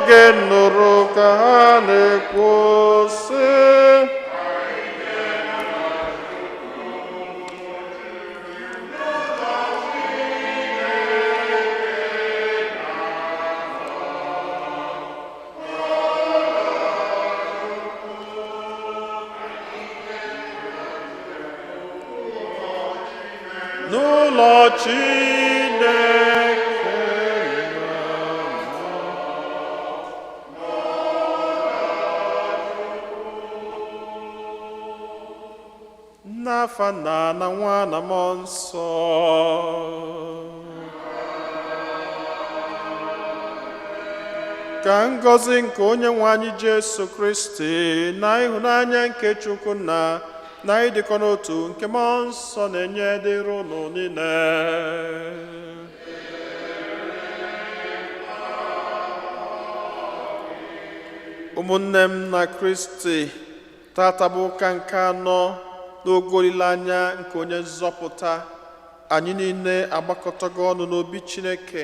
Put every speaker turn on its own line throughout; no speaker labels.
Oge m nụrụ ka ha na-ekwu sị, n'ụlọ Chineke nna m. N'afa Nna na Nwa na Mmụọ Nsọ. Ka ngọzi nke onye nwe anyị Jesu Kristi na ịhụnanya nke Chukwu nna na ịdịkọ n'otu nke Mmụọ Nsọ na-enye dịrị unu niile. Ụmụnne m na Kristi, tata bụ ụka nke anọ n'oge olileanya nke onye nzọpụta. Anyị niile agbakọtago ọnụ n'obi Chineke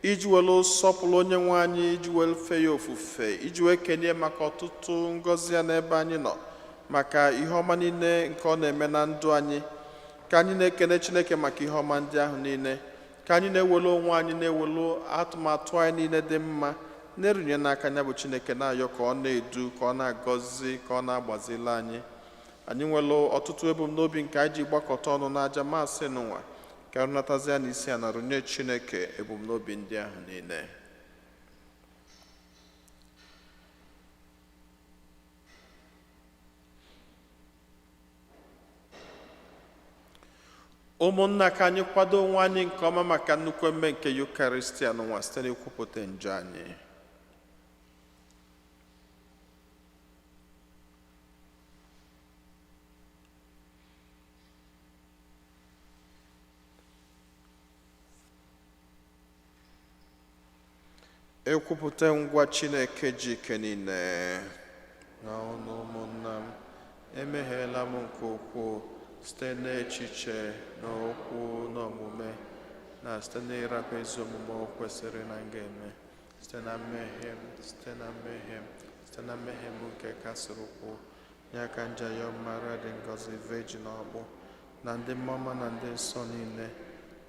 iji were sọpụrụ onye nwe anyị, iji were fee ya ofufe, iji wee kelee maka ọtụtụ ngọzi ya n'ebe anyị nọ, maka ihe ọma niile nke ọ na-eme na ndụ anyị. Ka anyị na-ekene Chineke maka ihe ọma ndị ahụ niile, ka anyị na-ewere onwe anyị, na-ewere atụmatụ anyị niile dị mma na-erunye n'aka ya bụ Chineke, na-ayọ ka ọ na-edu, ka ọ na-agọzi, ka ọ na-agbazili anyị. Anyị nwere ọtụtụ ebumnobi nke anyị ji gbakọta ọnụ n'aja maasị n'ụwa, ka arụnatazi ya n'isi a na rụnye Chineke ebumnobi ndị ahụ niile. Ụmụnna, ka anyị kwado onwe anyị nke ọma maka nnukwu emume nke Yukaristia n'ụwa site n'ikwupụta njọ anyị. Ekwupụta ngwa Chineke ji ike niile na ọnụ ụmụnna m, emehiela m nke ukwuu site n'echiche na okwu na omume, na site n'ịrapụ ezi omume o kwesịrị na m ga-eme, site na mmehie m, site na mmehie m, site na mmehie m nke kasịrị ukwuu. Ya ka nja ya Maria dị ngọzi, Virgin ọkpụ, na ndị mmụọma na ndị nsọ niile,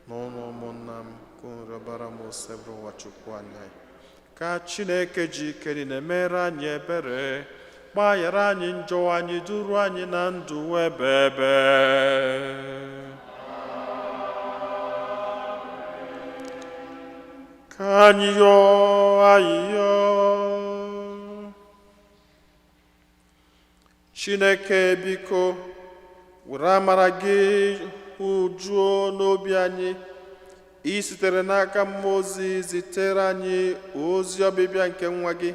na ụlọ ụmụnna m, ka unu rịọbara m Osebụrụwa Chukwu anyị. Ka Chineke ji ike niile mere anyị ebere, gbaghara anyị njọ anyị, duru anyị na ndụ ebebe. Ka anyị yọọ ayịyọ. Chineke, biko were amara gị hụjuo n'obi anyị. Ị sitere n'aka mmụọ ozi zitere anyị ozi ọbịbịa nke nwa gị.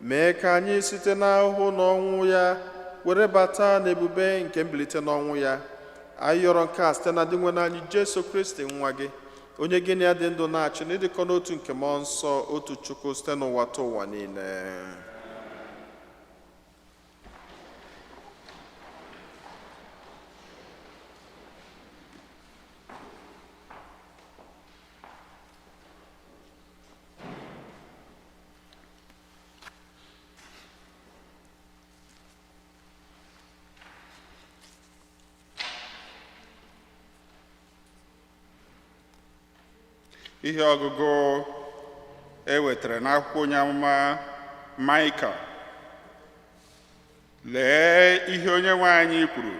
Mee ka anyị site n'ahụhụ na ọnwụ ya were bata n'ebube nke mbilite n'ọnwụ ya. Anyị yọrọ nke a site na Dinwenụ anyị Jesu Kristi nwa gị, onye gị na ya dị ndụ na-achị na ịdịkọ n'otu nke Mmụọ Nsọ, otu Chukwu, site n'ụwa ta ụwa niile.
Ihe ọgụgụ e wetara n'akwụkwọ onye amụma Maịka. Lee ihe onye nwe anyị kwuru: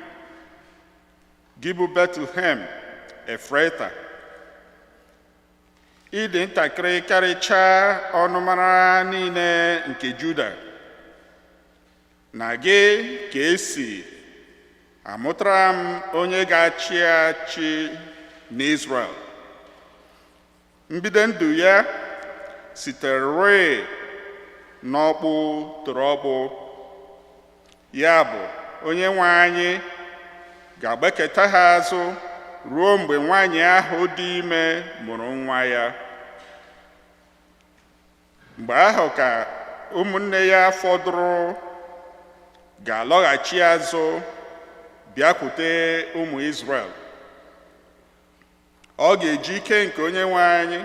gị bụ Betlehem Efrata, ị dị ntakịrị karịchaa ọnụmara niile nke Juda, na gị ka esi amụtara m onye ga-achị achị n'Izrel. Mbido ndụ ya sitere n'ọkpụ toro ọkpụ, ya bụ onye nwe anyị ga-agbaketa ha azụ ruo mgbe nwaanyị ahụ dị ime mụrụ nwa ya. Mgbe ahụ ka ụmụnne ya fọdụrụ ga-alọghachi azụ bịakwute ụmụ Izrel. Ọ ga-eji ike nke onye nwe anyị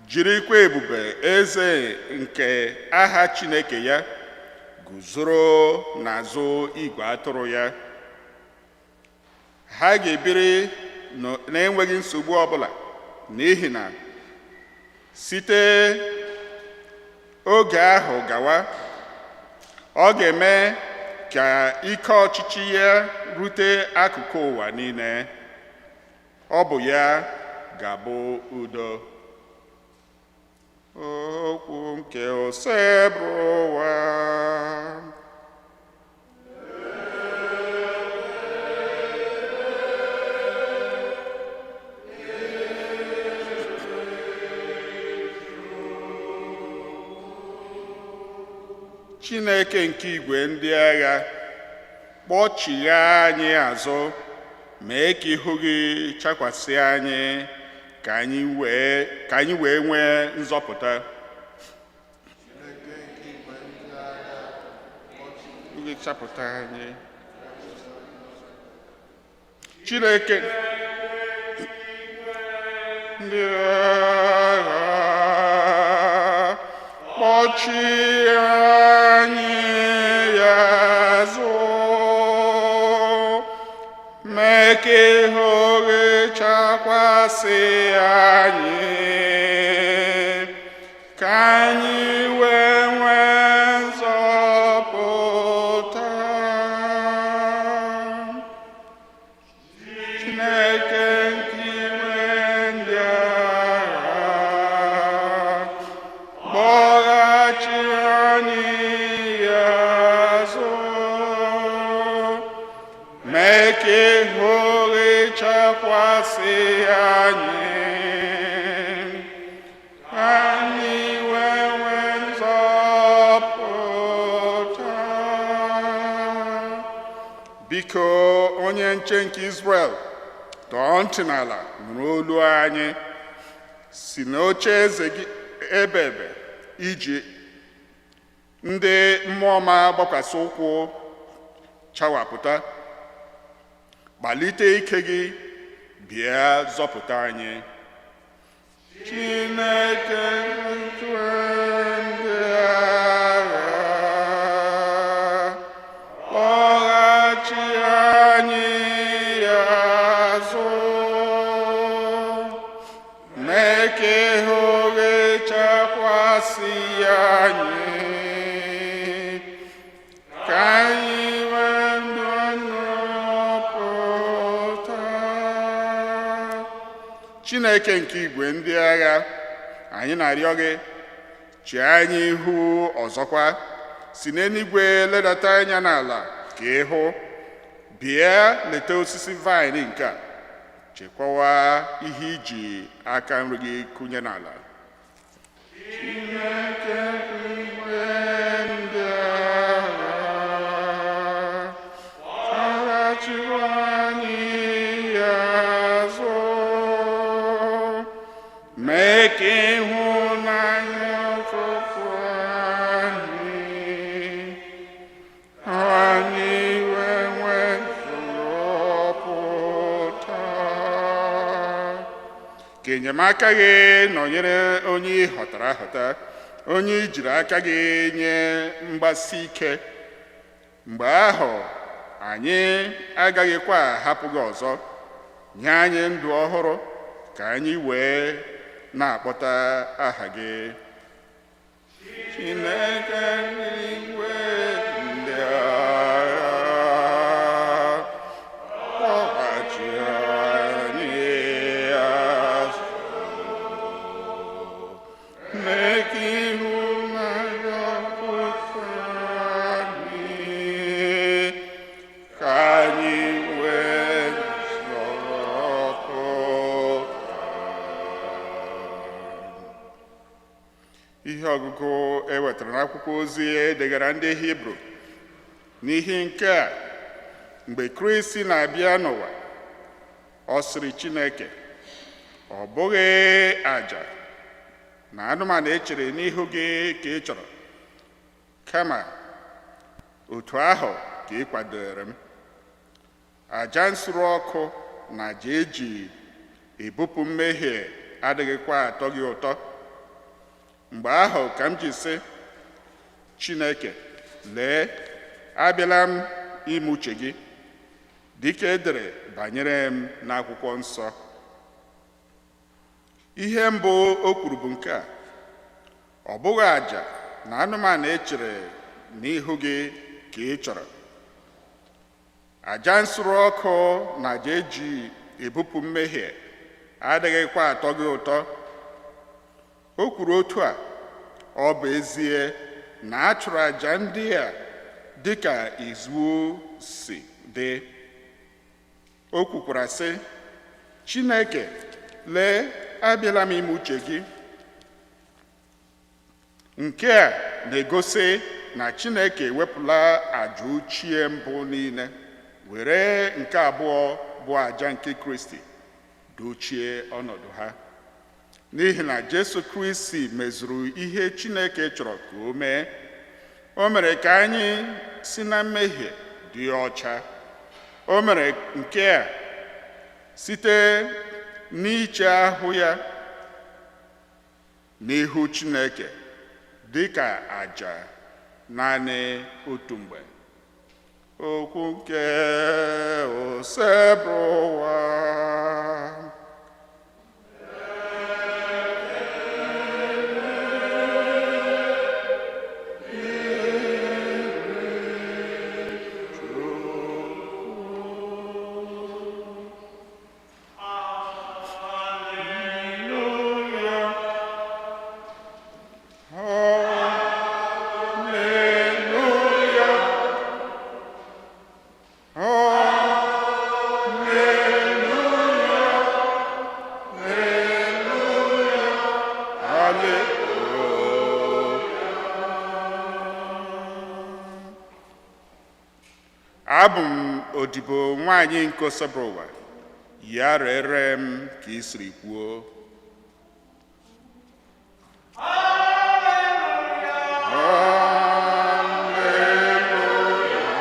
Jirikwa ebube eze nke aha Chineke ya guzoro n'azụ igwe atụrụ ya. Ha ga-ebiri n'enweghị nsogbu ọbụla, n'ihi na site oge ahụ gawa, ọ ga-eme ka ike ọchịchị ya rute akụkụ ụwa niile. Ọ bụ ya ga-abụ udo. Okwu nke Osebụrụwa. Chineke nke igwe ndị agha, kpọchigha anyị azụ, mee ka ihu gị chakwasị anyị, ka anyị wee nwee nzọpụta. Gị chapụta anyị. Chineke ndị agha, kpọchie anyị azụ, mee ka ihu gị chakwasị anyị, ka anyị wee nwee nzọpụta. Chineke nke igwe ndị agha, kpọghachi anyị azụ, mee ka ihu gị chakwasị anyị, ka anyị wee nwee nzọpụta. Biko, onye nche nke Izrel, tọọ ntị n'ala nụrụ olu anyị, si n'oche eze gị ebe ebe iji ndị mmụọ ọma gbakwasị ụkwụ chawapụta, kpalite ike gị, bịa zọpụta anyị. Chineke ndị agha, kpọghachi anyị azụ, mee ka ihu gị chakwasị anyị, ka anyị nwee ndụ nnọpụta. Chineke nke igwe ndị agha, anyị na-arịọ gị, chee anyị ihu ọzọkwa, si n'eluigwe ledata anya n'ala ka ị hụ, bịa leta osisi vaịn nke a, chekwawa ihe iji aka nri gị kụnye n'ala. Chineke igwe ndị agha, kpọghachiwo anyị azụ, mee ka ịhụnanya fọfụ anyị, anyị wee nwee nzọpụta. Ka enyemaka gị nọnyere onye ị họtara ahọta, onye i jiri aka gị nye mgbasi ike. Mgbe ahụ anyị agaghịkwa ahapụ gị ọzọ. Nye anyị ndụ ọhụrụ ka anyị wee na-akpọta aha gị. Chineke igwe ndị agha, kpọghachi anyị azụ, mee ka ịhụnanya pụta anyị, ka anyị wee zọpụta. Ihe ọgụgụ e wetara n'akwụkwọ ozi e degara ndị Hibru. N'ihi nke a, mgbe Kristi na-abịa n'ụwa, ọ sịrị Chineke, ọ bụghị àjà na anụmanụ e chere n'ihu gị ka ị chọrọ, kama otu ahụ ka ị kwadoro m. Àjà nsure ọkụ na àjà eji ebupụ mmehie adịghịkwa atọ gị ụtọ. Mgbe ahụ ka m ji sị, Chineke, lee, abịala m ime uche gị, dịka e dere banyere m n'akwụkwọ nsọ. Ihe mbụ o kwuru bụ nke a: ọ bụghị àjà na anụmanụ e chere n'ihu gị ka ị chọrọ, àjà nsure ọkụ na àjà eji ebupụ mmehie adịghịkwa atọ gị ụtọ. O kwuru otu a, ọ bụ ezie na a chụrụ àjà ndị a dịka iwu si dị. O kwukwara sị, Chineke, lee, abịala m ime uche gị. Nke a na-egosi na Chineke ewepụla àjà ochie mbụ niile, were nke abụọ bụ àjà nke Kristi dochie ọnọdụ ha. N'ihi na Jesu Kristi mezuru ihe Chineke chọrọ ka o mee. O mere ka anyị si na mmehie dị ọcha. O mere nke a site n'iche ahụ ya n'ihu Chineke dịka àjà naanị otu mgbe. Okwu nke Osebụrụwa. Hallelujah. Hallelujah. Hallelujah. Abụ m odibo nwaanyị nke Osebụrụwa, ya rere m ka ị siri kwuo. Hallelujah.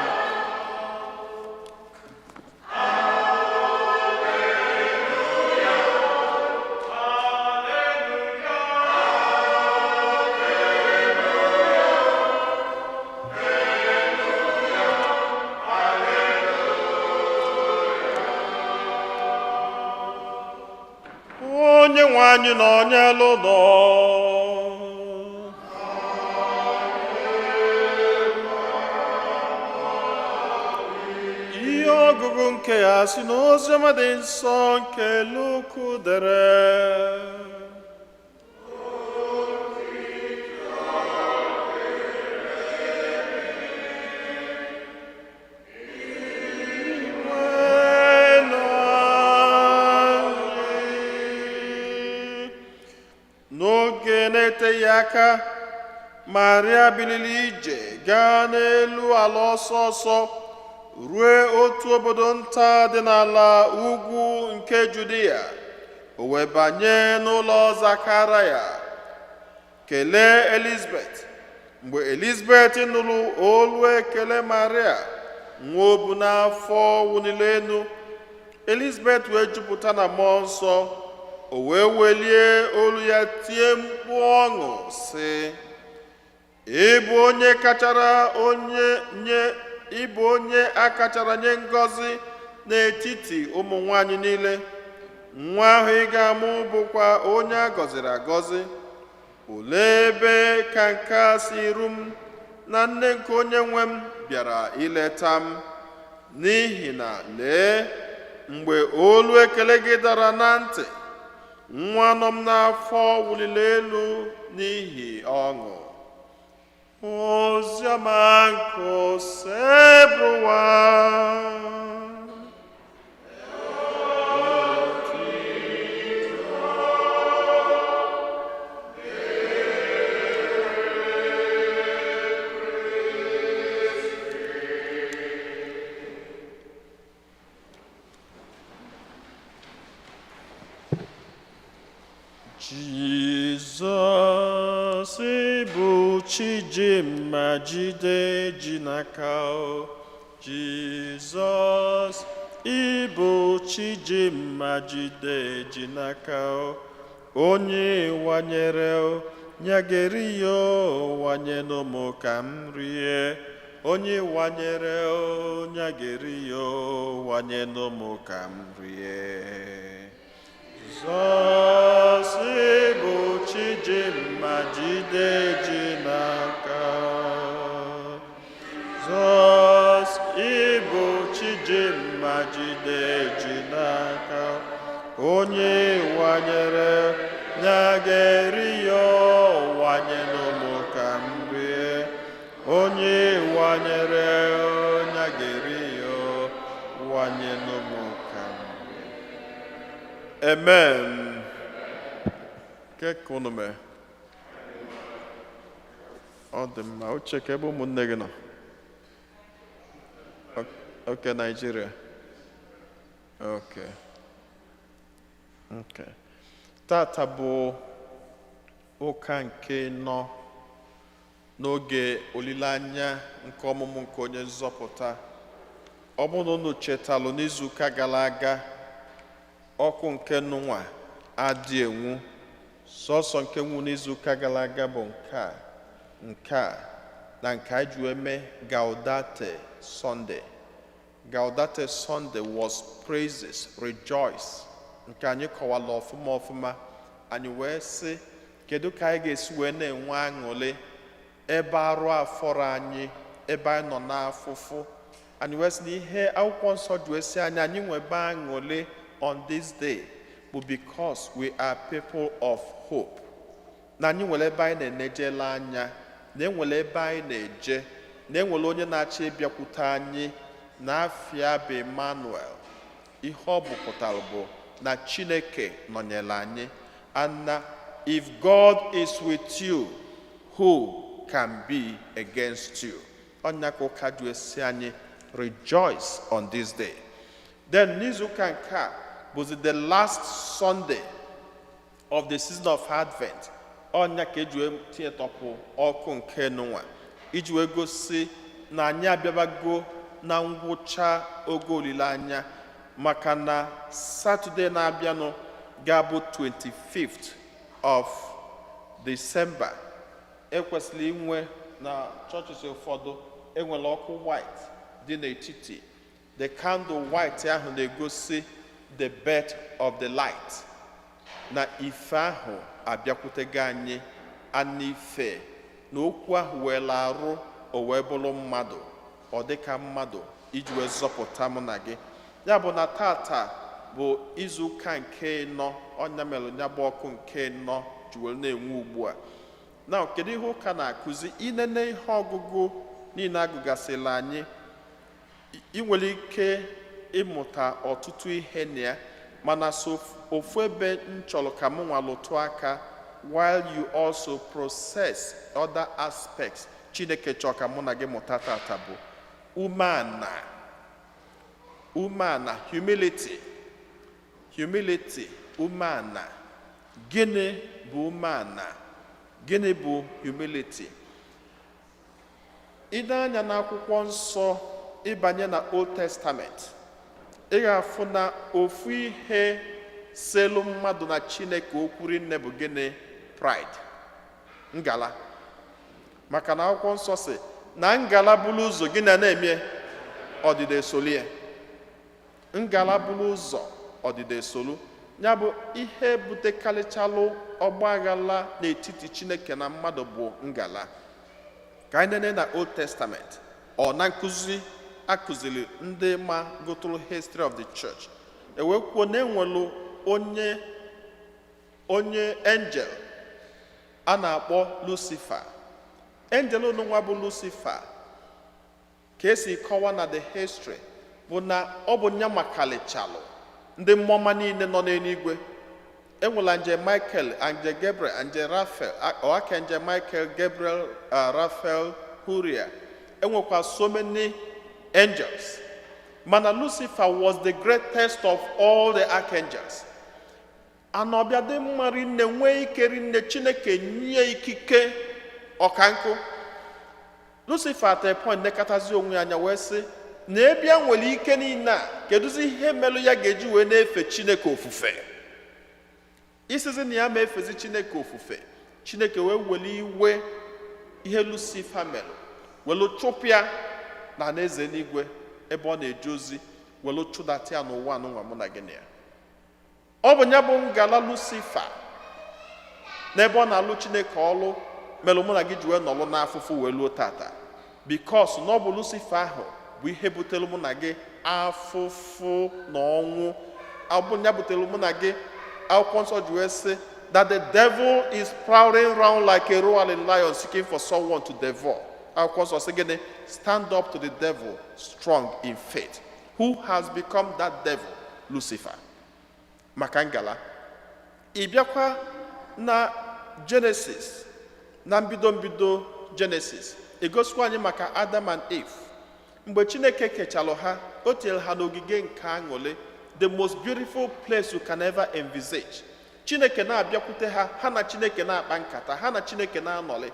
Onye nwe anyị nọ n'elu ụlọ. Ihe ọgụgụ nke ya si n'oziọma dị nsọ nke Luk dere. N'oge na-eteghị aka, Maria biliri ije gaa n'elu ala ọsọ ọsọ ruo otu obodo nta dị n'ala ugwu nke Judia. O wee banye n'ụlọ Zakaraya kelee Elizabet. Mgbe Elizabet nụrụ olu ekele Maria, nwa o bu n'afọ wụliri elu. Elizabet wee jupụta na mmụọ nsọ, o wee welie olu ya tie mkpu ọṅụ sị, Ị bụ onye kachara onye nye ị bụ onye a kachara nye ngọzi n'etiti ụmụ nwanyị niile. Nwa ahụ ị ga-amụ bụkwa onye a gọziri agọzi. Olee ebe ka nke a si ru m na nne nke onye nwe m bịara ileta m? N'ihi na lee, mgbe olu ekele gị dara na ntị, nwa nọ m n'afọ wuliri elu n'ihi ọṅụ. Oziọma nke Osebụrụwa. Jizọs bụ chi ji mma jide ji n'aka o. Jizọs ịbụ chi ji mma jide ji n'aka o. Onye wanyere o, Nya ga-eri ya o, wanyenụ m ka m rie. Onye wanyere o, nya ga-eri ya o, wanyenụ m ka m rie. Jizọs bụ chi ji mma jide ji n'aka. Jizọs, ịbụ chi ji mma jide ji n'aka. Onye wanyere ya ga-eri ya, wanyenụ m ka m rie. Onye wanyere ya ga-eri ya, wanyenụ m ka m rie. Amen. Ke ka unu mee? Ọ dị mma. Uche, ka ebe ụmụnne gị nọ? Okay, Nigeria. Okay. Tata bụ ụka nke nọ n'oge olileanya nke ọmụmụ nke onye nzọpụta. Ọ bụrụ na unu chetalụ, n'izuụka gara aga, ọkụ nke nụnwa adị enwu. Sọsọ nke nwu n'izuụka gara aga bụ nke a, nke a na nke anyị ji wee mee Gaudete Sunday. Gaudete Sunday was praises, rejoice, nke anyị kọwara ọfụma ọfụma. Anyị wee sị, kedu ka anyị ga-esi wee na-enwe aṅụrị ebe arụ afọrọ anyị, ebe anyị nọ n'afụfụ? Anyị wee sị na ihe akwụkwọ nsọ ji wee sị anyị anyị nwebe aṅụrị on this day bụ because we are people of hope, na anyị nwere ebe anyị na-enejela anya, na enwere ebe anyị na-eje, na enwere onye na-achọ ịbịakwute anyị na afịa bụ Emmanuel. Ihe ọ bụ pụtara bụ na Chineke nọnyere anyị, and na if God is with you, who can be against you? Ọnya ka ụka ji esi anyị rejoice on this day. Then n'izuụka nke a bụzi the last Sunday of the season of Advent. Ọnya ka eji wee tinyetọpụ ọkụ nke nụnwa iji wee gosi na anyị abịabago na ngwụcha oge olileanya, maka na Saturday na-abịanụ ga-abụ 25th of December. Ekwesịrị inwe na chọọchị ụfọdụ enwere ọkụ white dị n'etiti. The candle white ahụ na-egosi the birth of the light, na ife ahụ abịakwutego anyị, ana ife na okwu ahụ wee arụ, o wee bụrụ mmadụ, ọ dịka mmadụ, iji wee zọpụta mụ na gị. Ya bụ na tata bụ izu ụka nke nọ. Ọnya mere ya bụ ọkụ nke nọ ji wee na-enwe ugbu a. Na kedu ihe ụka na-akụzi? Inene ihe ọgụgụ niile agụgasịla anyị, ị nwere ike ịmụta ọtụtụ ihe na ya, mana so ofu ebe m chọrọ ka m nwa lụtụ aka while you also process other aspects Chineke chọrọ ka mụ na gị mụta tata bụ umeala. Umeala, humility. Humility, umeala. Gịnị bụ umeala? Gịnị bụ humility? Ị anya n'akwụkwọ nsọ, ịbanye na Old Testament, ị ga-afụ na ofu ihe selu mmadụ na Chineke okwu rinne bụ gịnị? Pride, ngala. Maka na akwụkwọ nsọ si na ngala bụrụ ụzọ, gị na na-eme ọdịda esolie. Ngala bụrụ ụzọ, ọdịda esolu. Ya bụ ihe butekarịchalụ ọgba aghara n'etiti Chineke na mmadụ bụ ngala. Ka anyị nene na Old Testament, ọ na nkụzi akụziri ndị ma gụtụrụ history of the church, ewee kwuo na enwelu onye angel a na-akpọ Lucifer. Angel nwa bụ Lucifer, ka esi kọwa na the history bụ na ọ bụ nya makalichalụ ndị mmụọma niile nọ n'eluigwe. Enwere angel Michael, angel Gabriel, angel Raphael, archangel Michael, Gabriel, Raphael, Uriel. Enwekwa so many angels, mana Lucifer was the greatest of all the archangels. Ana ọbịa dị mma rinne, nwee ike rinne. Chineke nye ikike ọkankụ. Lucifer at a point nekatazi onwe ya anya wee sị na ebe a nwere ike niile a, kedụzi ihe melụ ya ga-eji wee na-efe Chineke ofufe? Isizi na ya ma efezi Chineke ofufe, Chineke wee kpọọ ya. Chineke wee weli iwe ihe Lucifer mere, welu chụpụ ya na alaeze n'igwe ebe ọ na-eje ozi, welu chụdata ya n'ụwa anụnwa mụ na gị na ya. Ọ bụ ya bụ ngala Lucifer n'ebe ọ na-alụ Chineke ọlụ mere mụ na gị ji wee nọlụ n'afụfụ wee luo tata, because na ọ bụ Lucifer ahụ bụ ihe butere mụ na gị afụfụ na ọnwụ. Ọ bụ ya butere mụ na gị. Akwụkwọ Nsọ ji wee sị that the devil is prowling round like a roaring lion, seeking for someone to devour. Akwụkwọ Nsọ sị gịnị? Stand up to the devil, strong in faith. Who has become that devil? Lucifer, maka ngala. Ị bịakwa na Genesis, na mbido mbido Genesis, egosikwa anyị maka Adam and Eve. Mgbe Chineke kechalụ ha, o tinyere ha n'ogige nke aṅụrị, the most beautiful place you can ever envisage. Chineke na-abịakwute ha, ha na Chineke na-akpa nkata, ha na Chineke na-anọrị.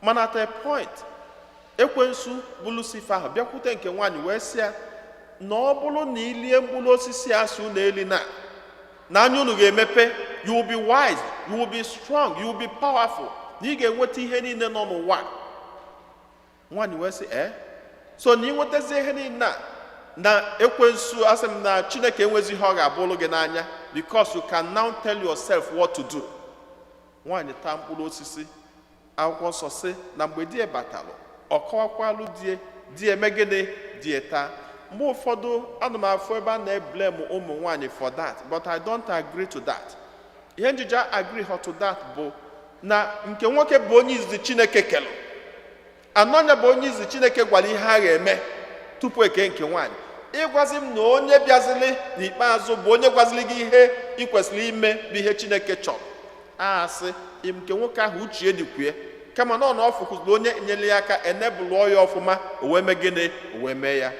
Mana at a point, ekwensu bụ Lucifer ahụ bịakwute nke nwaanyị wee sị ya na ọ bụrụ na ilie mkpụrụ osisi a sị unu eli na anya unu ga-emepe, you will be wise, you will be strong, you will be powerful, na ị ga-enweta ihe niile nọ n'ụwa. Nwaanyị wee sị, ee, so na ị nwetazie ihe niile a, na ekwensu asị m na Chineke enwezi ihe ọ ga-abụrụ gị n'anya, because you can now tell yourself what to do. Nwaanyị taa mkpụrụ osisi. Akwụkwọ Nsọ sị na mgbe di ya batalụ, ọ kọwakwalụ die, di eme gịnị? Die taa. Mgbe ụfọdụ ana m afụ ebe a na-eblame ụmụ nwaanyị for that, but I don't agree to that. Ihe njija agree to that bụ na nke nwoke bụ onye izizi Chineke kelụ anọnya, bụ onye izizi Chineke gwara ihe a ga-eme tupu eke nke nwaanyị. Ịgwazi m na onye bịazili n'ikpeazụ bụ onye gwazili gị ihe ị kwesịrị ime bụ ihe Chineke chọrọ, asị nke nwoke ahụ uche dịkwue, kama na ọ na ọ fụkwụziri onye nyere ya aka enebụlụọ ya ọfụma, o wee mee gịnị? O wee mee ya.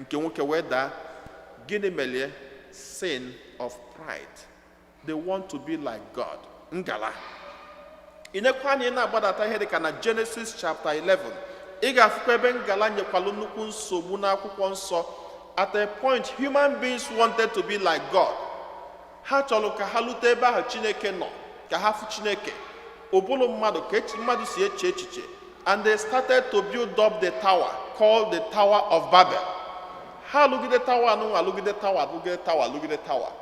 Nke nwoke wee daa. Gịnị melie? Sin of pride. They want to be like God. Ngala. Inekwa anya, ị na-agbadata ihe dịka na Genesis chapter 11, ị ga-afụkwa ebe ngala nyekwalụ nnukwu nsogbu n'Akwụkwọ Nsọ. At a point, human beings wanted to be like God. Ha chọrọ ka ha lute ebe ahụ Chineke nọ, ka ha fụ Chineke. Ụbụrụ mmadụ ka mmadụ si eche echiche, and they started to build up the tower called the Tower of Babel. Ha alụgide tower anụnwa, alụgide tower, alụgide tower, alụgide tower,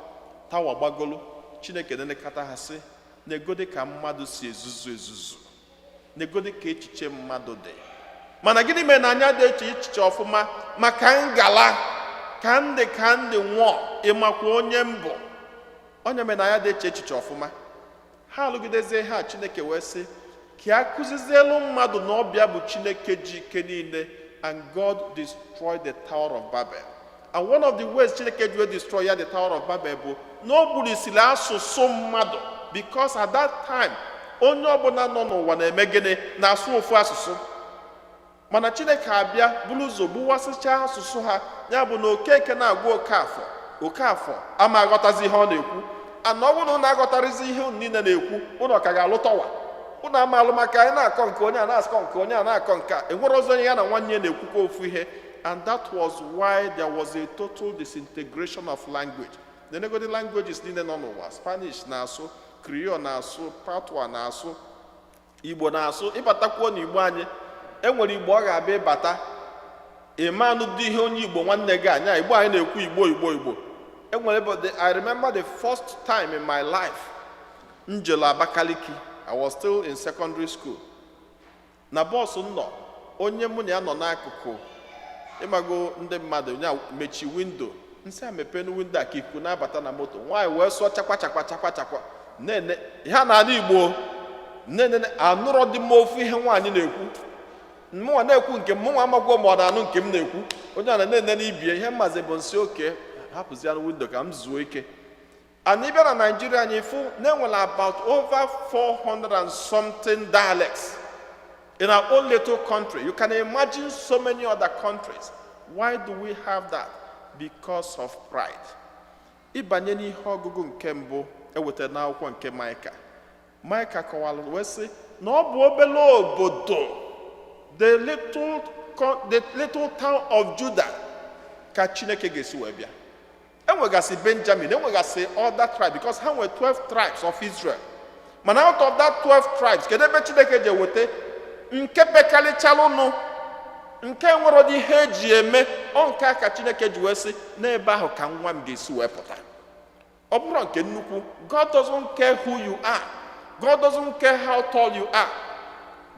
tower gbagolu. Chineke na-elekọta ha, sị negodi ka mmadụ si ezuzu ezuzu, negodi ka echiche mmadụ dị. Mana gịnị mere na anya dị eche echiche ọfụma? Maka ngala. Ka ndị ka ndị nwụọ, ịmakwa onye mbụ onye mere na anya dị eche echiche ọfụma. Ha alụgidezie ha. Chineke wee sị ka a kụzizielu mmadụ na ọbịa bụ Chineke ji ike niile, and God destroyed the Tower of Babel. And one of the ways Chineke ji wee destroy ya, the Tower of Babel, bụ na o gburisiri asụsụ mmadụ, because at that time onye ọbụla nọ n'ụwa na-eme gịnị? Na-asụ ofu asụsụ. Mana Chineke abịa buru ụzọ gbuwasịchaa asụsụ ha, ya bụ na Okeke na-agwa Okafọ, Okafọ ama aghọtazi ihe ọ na-ekwu. Ana ọ bụrụ na unu aghọtarịzi ihe unu niile na-ekwu, unu ka ga-alụ tọwa unu ama alụ, maka anyị na-akọ nke onye a na-akọ, nke onye a na-akọ nke a, enwere ọzọ onye ya na nwanne ya na-ekwukwa ofu ihe. And that was why there was a total disintegration of language. Nenegodi languages niile nọ n'ụwa: Spanish na-asụ, Creole na-asụ, Patois na-asụ, Igbo na-asụ. Ịbatakwuo n'Igbo anyị, enwere Igbo ọ ga-abịa ịbata ịmanụ dị ihe onye Igbo nwanne gị anya. Igbo anyị na-ekwu, Igbo, Igbo, Igbo enwere ebe I remember the first time in my life m jere Abakaliki. I was still in secondary school. Na bọọsụ m nọ, onye mụ na ya nọ n'akụkụ, ịmago ndị mmadụ ya mechi window, nsị a mepenu window a ka ikuku na-abata na moto. Nwaanyị wee sụọ chakwa chakwa chakwa chakwa nene ha na-ala Igbo nene, anụrọ dị m ofu ihe nwaanyị na-ekwu. Mụnwa na-ekwu nke m, mụnwa amagwo ma ọ na-anụ nke m na-ekwu. Onye a na-enene n'ibie ihe mmazi bụ nsị oke hapụzianụ window ka m zuo ike. And ịbịa na Naijiria anyị fụ na enwere about over 400 and something dialects in our own little country. You can imagine so many other countries. Why do we have that? Because of pride. Ịbanye n'ihe ọgụgụ nke mbụ ewetara n'akwụkwọ nke Maịka, Maịka kọwara wee sị na ọ bụ obere obodo, the little town of Judah, ka Chineke ga-esi wee bịa. Enwegasị Benjamin, enwegasị other tribe, because ha nwere 12 tribes of Israel. Mana out of that 12 tribes, kedu ebe Chineke ji eweta nke pekarịchalụnụ, nke nwere ụdị ihe eji eme ọ? Nke a ka Chineke ji wee sị n'ebe ahụ ka nwa m ga-esi wee pụta. Ọ bụrụ nke nnukwu, God doesn't care who you are. God doesn't care how tall you are.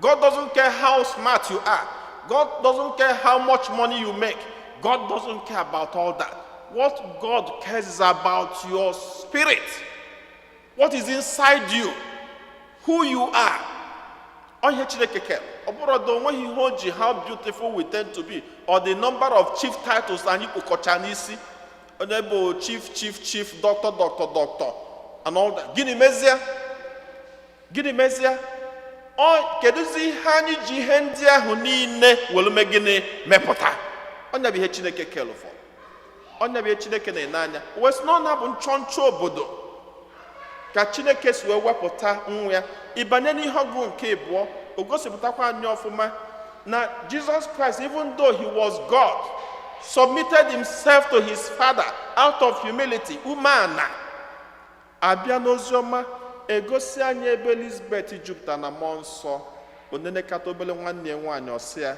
God doesn't care how smart you are. God doesn't care how much money you make. God doesn't care about all that. What God cares is about your spirit, what is inside you, who you are. Ọ ihe Chineke kere. Ọ bụrụ na onweghị ihe o ji how beautiful we tend to be or the number of chief titles anyị kpokọcha n'isi, onye bụ chief, chief, chief, doctor, doctor, doctor and all that. Gịnị mezie? Gịnị mezie? Ọ kedụzi ihe anyị ji ihe ndị ahụ niile were mee? Gịnị mepụta? Ọnya bụ ihe Chineke kere fọ. Ọnya bụ ihe Chineke na-ene anya wee sị na ọ na-abụ nchọnchọ obodo ka Chineke si wee wepụta nwa ya. Ịbanye n'ihe ọgụ nke ịbụọ, o gosipụtakwa anyị ọfụma na Jesus Christ, even though he was God, submitted himself to his Father out of humility, umeala. Abịa n'oziọma, egosi anyị ebe Elizabeth jupụtara na Mmụọ Nsọ, onenekata obere nwanne ya nwaanyị, ọsị ya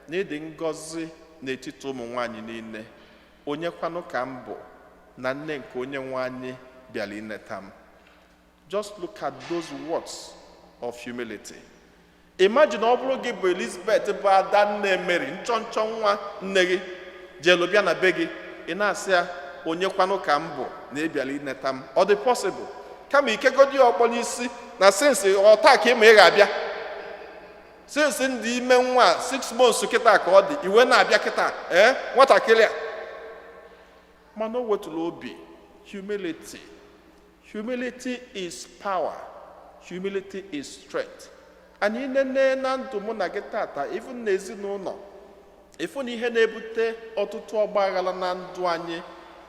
na ịdị ngọzi n'etiti ụmụ nwaanyị niile, onye kwanụ ka m bụ na nne nke onye nwe anyị bịara ineta m? Just look at those words of humility. Imagine ọ bụrụ gị bụ Elizabeth, bụ ada nne Mary, nchọ nchọ nwa nne gị jelu bịa na be gị, ị na-asị ya, onye kwanụ ka m bụ na ị bịara ineta m? Ọ dị possible? Kama ikegodi ya ọkpọ n'isi na since ọta ka ịma ị ga-abịa, since ndị ime nwa 6 months kịta ka ọ dị iwe na-abịa kịta, ee, nwatakịrị a. Mana o wetụrụ obi. Humility. Humility is power. Humility is strength. Anyị nene na ndụ mụ na gị tata, even n'ezinụlọ, ịfụ na ihe na-ebute ọtụtụ ọgba aghara na ndụ anyị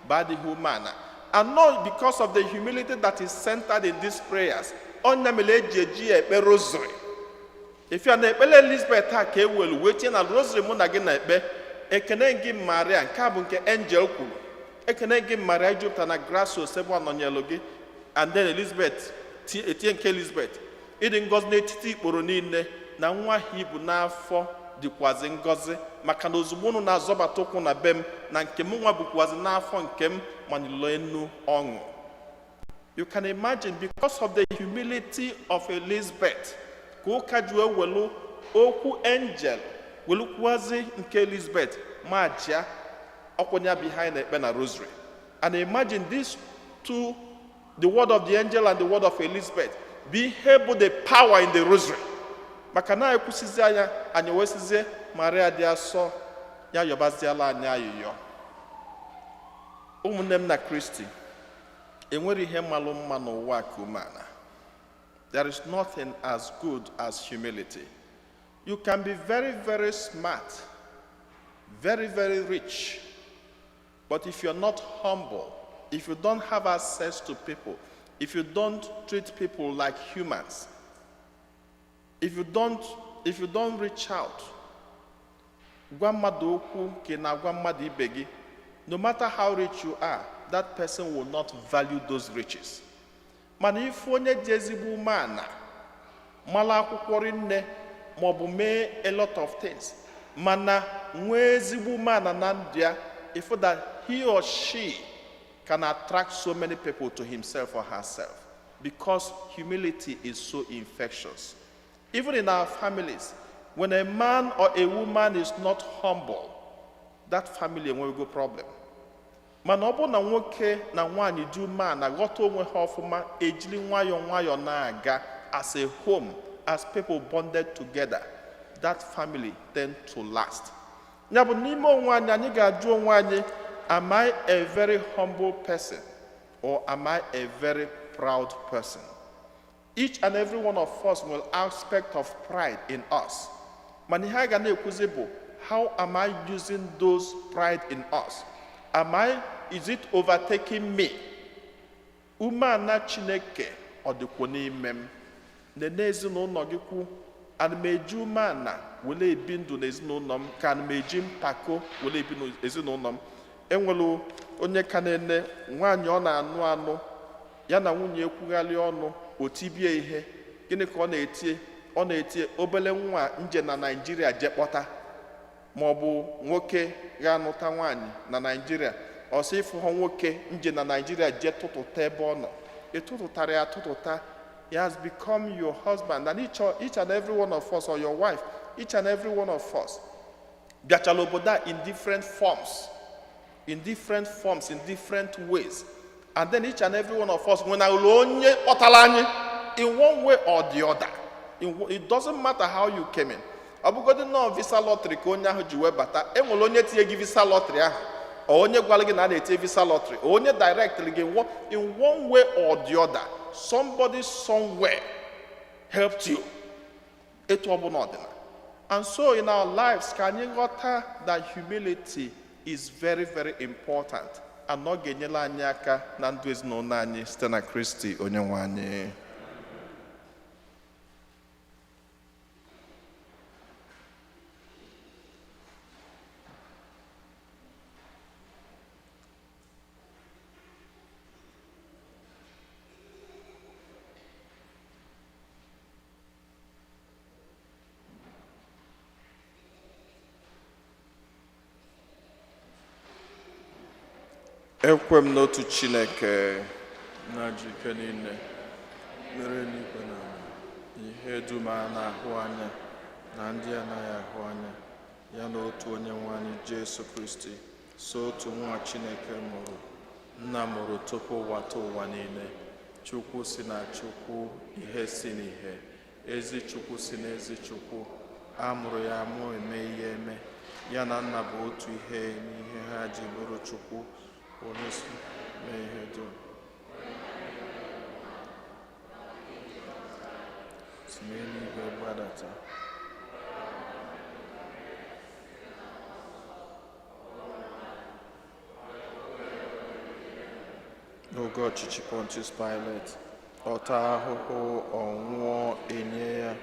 bụ adịghị umeala, and not because of the humility that is centered in these prayers. Ọnya mere eji eji ya ekpe rosary. Ifia na ekpere Elizabeth a ka e welu wee tinye na rosary mụ na gị na-ekpe. Ekene gị Maria, nke a bụ nke angel kwuru: ekene gị Maria, jupụtara na grace, Osebụrụwa nọnyelu gị. And then Elizabeth etinye nke Elizabeth: ịdị ngọzi n'etiti ikporo niile, na nwa ha ibu n'afọ dịkwazi ngọzi, maka na ozugbo unu na-azọbata ụkwụ na be m, na nke m nwa bụkwazi n'afọ nke m manilo enu ọṅụ. You can imagine, because of the humility of Elizabeth, ka ụka ji wee welu okwu angel welukwuazi nke Elizabeth ma jia ọkwụnya bụ ihe anyị na-ekpe na rosary. And imagine these two, the word of the angel and the word of Elizabeth, bụ ihe bụ the power in the rosary, maka na ekwusizi anya anyị wee sizie Maria dị asọ ya yọbaziala anyị ayịyọ. Ụmụnne m na Kristi, enwere ihe malụ mma n'ụwa ka umeala. There is nothing as good as humility. You can be very, very smart, very, very rich, but if you're not humble, if you don't have access to people, if you don't treat people like humans, if you don't reach out gwa mmadụ okwu ka ị na-agwa mmadụ ibe gị, no matter how rich you are, that person will not value those riches. Mana ife onye ji ezigbo umeala, mara akwụkwọ rinne, maọbụ mee a lot of things, mana nwee ezigbo umeala na ndụ ya, if that he or she can attract so many people to himself or herself, because humility is so infectious. Even in our families, when a man or a woman is not humble, that family enwego problem. Mana ọ bụrụ na nwoke na nwaanyị dị umeala, ghọta onwe ha ọfụma, ejiri nwayọọ nwayọọ na-aga as a home, as people bonded together, that family tend to last. Ya bụ, n'ime onwe anyị, anyị ga-ajụ onwe anyị: am I a very humble person or am I a very proud person? Each and every one of us will aspect of pride in us, mana ihe a ga na-ekwuzi bụ, how am I using those pride in us? Am I is it overtaking me? Umeala Chineke ọ dịkwa n'ime m? Nene ezinụlọ gị, kwu, ana m eji umeala were ebi ndụ n'ezinụlọ m, ka ana m eji mpako were ebi n'ezinụlọ m? Enwere onye ka na-ene nwaanyị ọ na-anụ anụ. Ya na nwunye ekwugharị ọnụ, o tibie ihe. Gịnị ka ọ na-etie? Ọ na-etie obele nwa nje na Naịjirịa je kpọta, ma ọ bụ nwoke ga-anụta nwaanyị na Naịjirịa. Ọ sị ịfụhọ nwoke nje na Naịjirịa je tụtụta ebe ọ nọ. Ị tụtụtara ya tụtụta, he has become your husband. And each and every one of us, or your wife, each and every one of us bịachala obodo a in different forms, in different forms, in different ways. And then each and every one of us nwenahụrụ onye kpọtara anyị in one way or the other. It doesn't matter how you came in. Ọ bụgodị nọọ visa lottery ka onye ahụ ji wee bata, e nwere onye tinye gị visa lottery ahụ, ọ onye gwara gị na a na-etinye visa lottery, ọ onye directly gị in one way or the other, somebody somewhere helped you. Etu ọbụla ọdịna. And so in our lives, ka anyị ghọta that humility is very, very important, and ọ ga-enyere anyị aka na ndụ ezinụlọ anyị site na Kristi onye nwe anyị. Ekwe m n'otu Chineke na ji ike niile, mere eluigwe na ala, ihe dum a na-ahụ anya na ndị anaghị ahụ anya, ya na otu onye nwe anyị Jesu Kristi, so otu nwa Chineke mụrụ, nna mụrụ tupu ụwa tụ ụwa niile, Chukwu si na Chukwu, ihe si n'ihe, ezi Chukwu si n'ezi Chukwu, a mụrụ ya amụ, eme ihe eme, ya na nna bụ otu ihe n'ihe ha ji bụrụ Chukwu, onye si mee ihe dum. Si n'eluigwe gbadata. N'oge ọchịchị Pontius Pilate, ọ taa ahụhụ, ọ nwụọ, enye ya.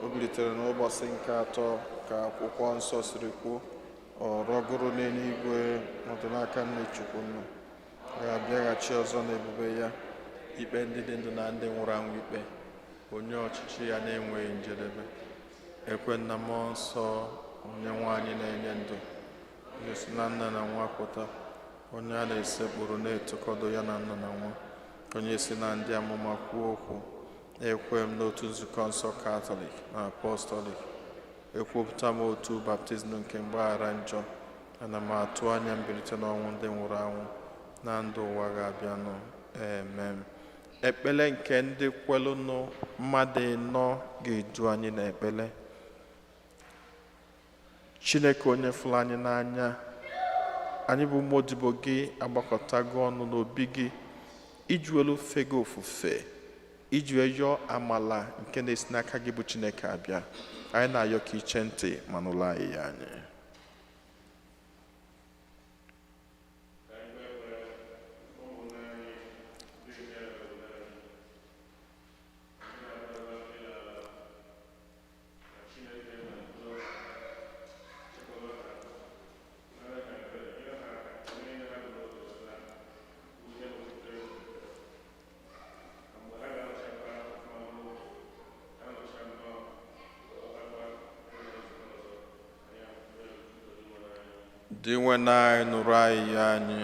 O bilitere n'ụbọchị nke atọ ka akwụkwọ nsọ siri kwuo, ọ rọgoro n'eluigwe, nọdụ n'aka nne Chukwu nna, ga-abịaghachi ọzọ n'ebube ya, ikpe ndị dị ndụ na ndị nwụrụ anwụ ikpe, onye ọchịchị ya na-enweghị njedebe. Ekwe na mmụọ nsọ, onye nwaanyị na-enye ndụ, onye si na nna na nwa pụta, onye a na-esekpuru na-etokọdo ya na nna na nwa, onye si na ndị amụma kwuo okwu. Ekwe m n'otu nzukọ nsọ Katọlik na Apọstọlik. Ekwupụta m otu baptizim nke mgbaghara njọ. Ana m atụ anya mbilite n'ọnwụ ndị nwụrụ anwụ na ndụ ụwa ga-abịanụ. Amen. Ekpele nke ndị kwelụnụ mmadụ ịnọ ga-edu anyị n'ekpele. Chineke onye fụrụ anyị n'anya, anyị bụ ụmụ odibo gị agbakọtago ọnụ n'obi gị iji welu fe gị ofufe, iji wee yọọ amala nke na-esi n'aka gị bụ Chineke abịa. Anyị na-ayọ ka iche ntị ma nụrụ anyị ya anyị. Dị nwe anyị nụrụ anyị ya anyị.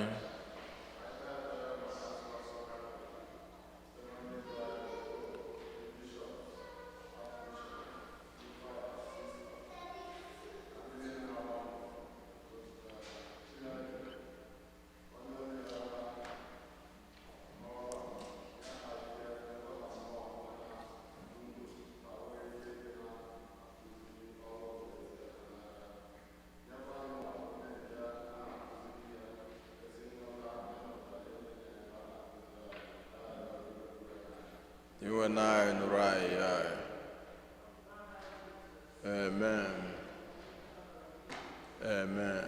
You and I nụrụ anyị ya anyị. Amen. Amen.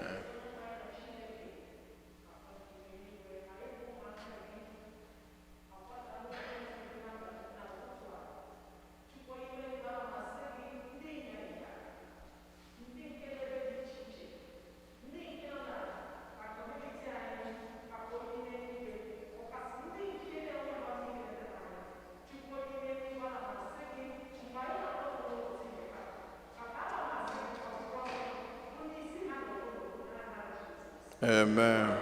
Amen.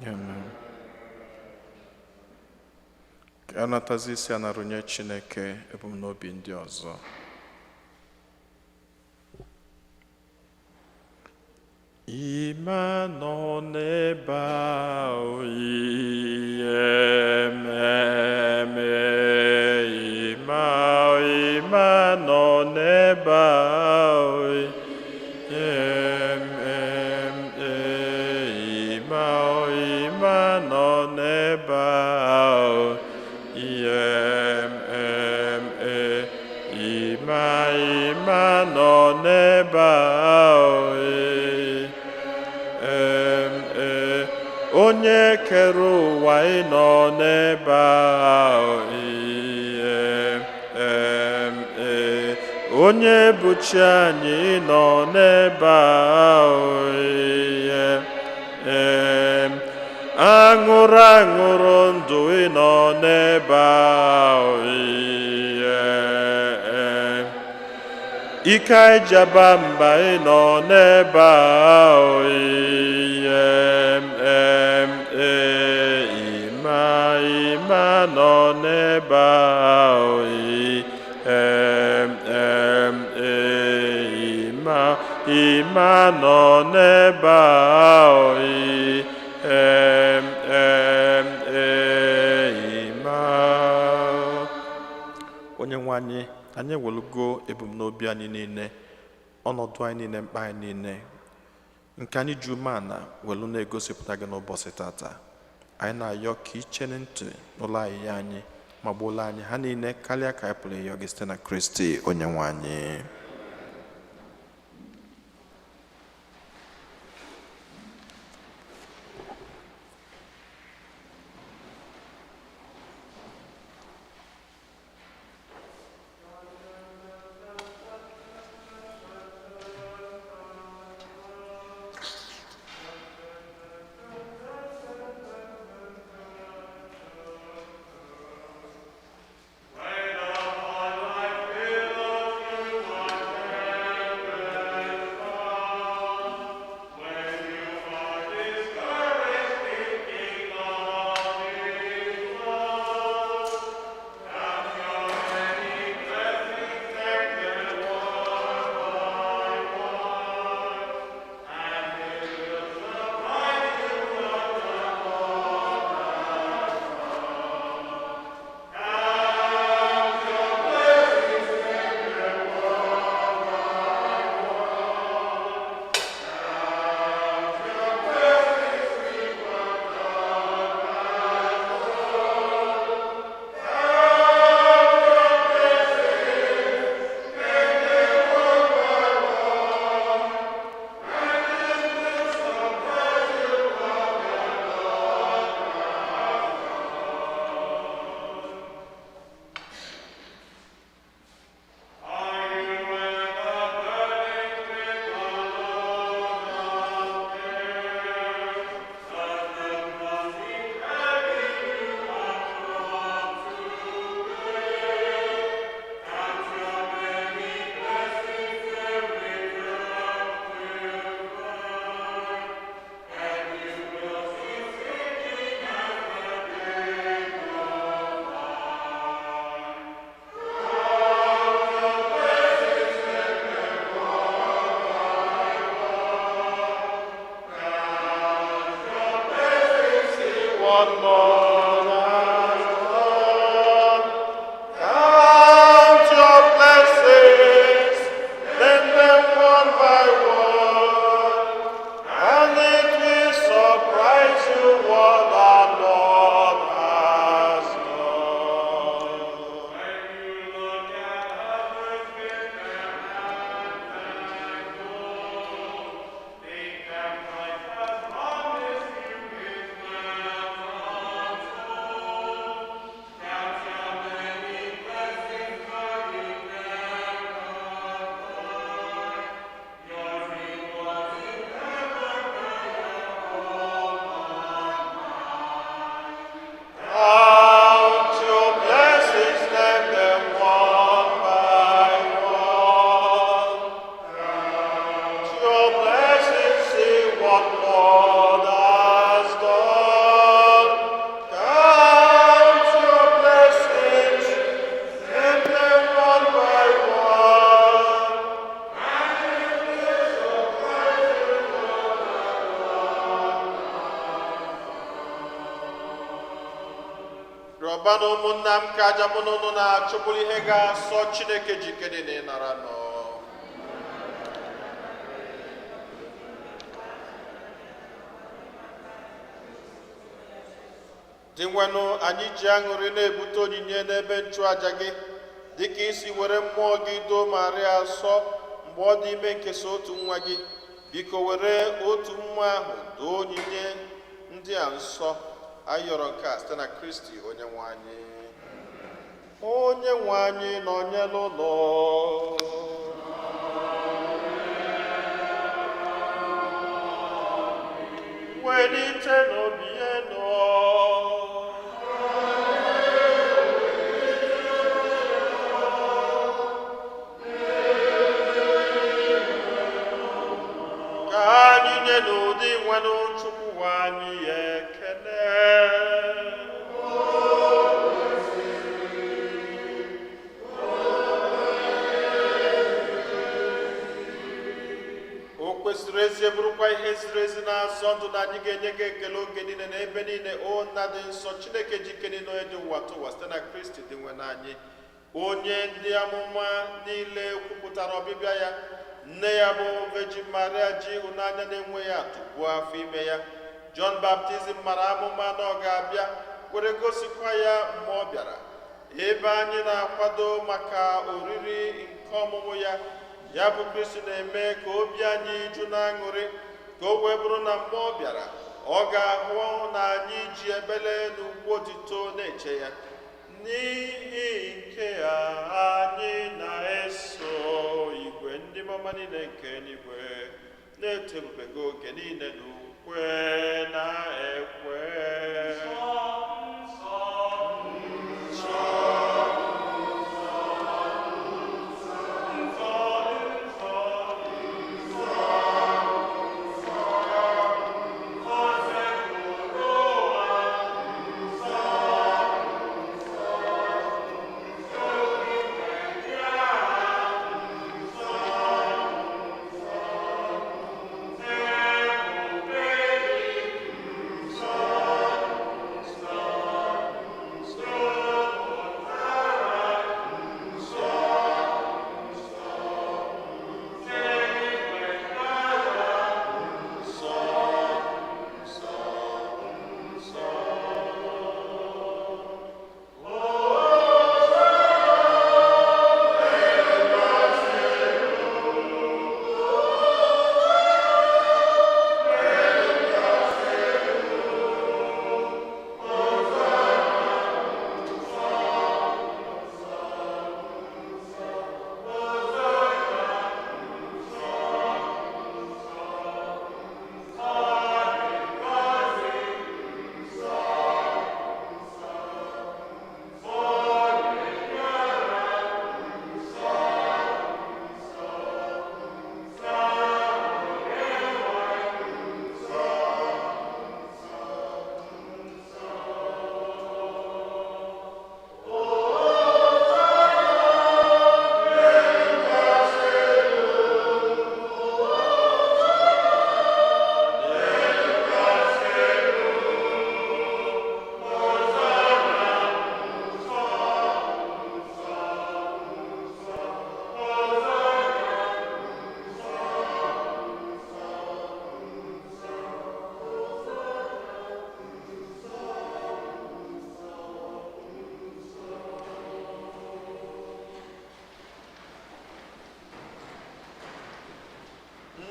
Amen. Ka a natazi isi a na-arụnye Chineke ebumnobi ndị ọzọ. Ime nọ n'ebe ahụ ihe mmemme ime ime nọ n'ebe ahụ ihe mmemme ime ime nọ n'ebe ahụ ihe mmemme ime ime nọ n'ebe ahụ onye kere ụwa ị nọ n'ebe ahụ ihe onye bụ chi anyị ị nọ n'ebe ahụ ihe aṅụrụ aṅụrụ ndụ ị nọ n'ebe ahụ ihe ike ijaba mba ị nọ n'ebe ahụ ihe ime ime nọ n'ebe ahụ ihe ime ime nọ n'ebe ahụ ihe ime. Onye nwe anyị, anyị ewelugo ebumnobi anyị niile, ọnọdụ anyị niile, mkpa anyị niile nke anyị ji umeala welu na-egosipụta gị n'ụbọchị tata. Anyị na-ayọ ka ichere ntị n'ụlọ ahịhịa anyị ma gbuola anyị ha niile karịa ka anyị pụrụ ịyọ gị site na Kristi onye nwe anyị.
When all my life will of you
what Lord has done. Count your blessings, name them one by one, and it will surprise you what our Lord has done. Count your blessings, name them one by one. Count your blessings, see what Lord has done. Count your blessings, name them one by one. Rịọba na ụmụnna m ka aja mụ na unu na-achụpụrụ ihe ga-asọ Chineke jikere na ịnara nọ. Dinwenụ, anyị ji aṅụrị na-ebute onyinye n'ebe nchụaja gị, dịka isi were mmụọ gị doo Maria asọ mgbe ọ dị ime nkesa otu nwa gị. Biko were otu mmụọ ahụ doo onyinye ndị a nsọ. Anyị yọrọ nke a site na Kristi onye nwe anyị. Onye nwe anyị nọnyere ụlọ. Welite n'obi enu. Ka anyị nye n'ụdị nwenụ Chukwu anyị ya ekele. O kwesịrị ezie, bụrụkwa ihe ziri ezi na-azọ ndụ, na anyị ga-enye gị ekele oge niile na ebe niile, o Nna dị nsọ, Chineke jike niile, onye dị ụwa tụwa, site na Kristi dị nwe anyị, onye ndị amụma niile kwupụtara ọbịbịa ya. Nne ya bụ Virgin Maria ji ịhụnanya na-enweghị atụ buo afọ ime ya. John Baptizim mara amụma na ọ ga-abịa, were gosikwa ya mgbe ọ bịara. Ebe anyị na-akwado maka oriri nke ọmụmụ ya, ya bụ Kristi, na-eme ka obi anyị ju na aṅụrị, ka o wee bụrụ na mgbe ọ bịara, ọ ga-ahụ na anyị ji ebele na ugwu otito na-eche ya. N'ihi nke a, anyị na-eso igwe ndị mama niile nke eluigwe na-eto ebube gị oge niile na ukwe na ekwe.